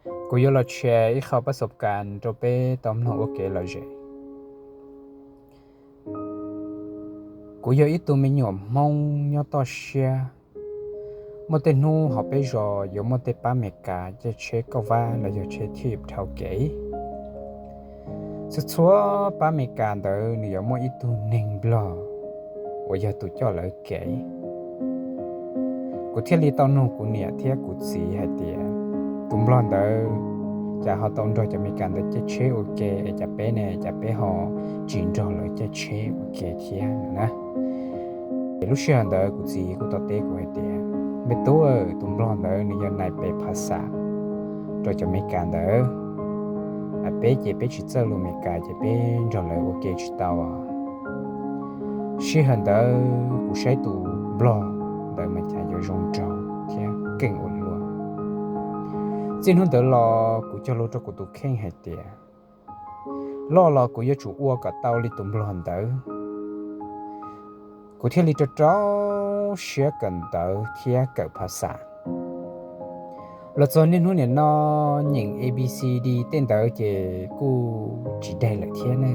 Kuv yuav los share ib qho pab xov kas rau peb tau mloog ua kev lom zem. Kuv yog ib tug me nyuam Hmoob nyob toj siab. Muaj tej hnub hauv peb zos yuav muaj tej pab Amelikas caij tsheb kauj vab los yog tsheb thij dhau kev. Txhua txhua pab Amelikas ntawd nws yuav muaj ib tug neeg Nplog uas yog tus coj lawv kev. Kuv thiaj li tau nug kuv niam thiab kuv txiv hais tias, tus Nplog ntawd cas ho tau nrog cov Amelikas ntawd caij tsheb ua ke es cas peb ne, cas peb ho tsis nrog lawv caij tsheb ua ke thiab na? Ces lub sij hawm ntawd kuv txiv kuj tau teb kuv hais tias, me tub, tus Nplog ntawd nws yog nais pes phas xas rau cov Amelikas ntawd. Peb ces peb tsis txawj lus Amelikas ces peb nrog lawv ua ke tsis tau. Sij hawm ntawd kuv saib tus Nplog ntawd mas cas yuav zoo nraug thiab keej ua luaj. Txij hnub ntawd los kuv cog lus rau kuv tus kheej hais tias, loj los kuv yuav tsum ua kom tau li tus Nplog ntawd. Kuv thiaj li rau rau siab kawm ntawv thiab kawm phas xas. Los txog niaj hnub nim no, nyeem A B C D tej ntawd ces kuj tsis daig lawm thiab ne.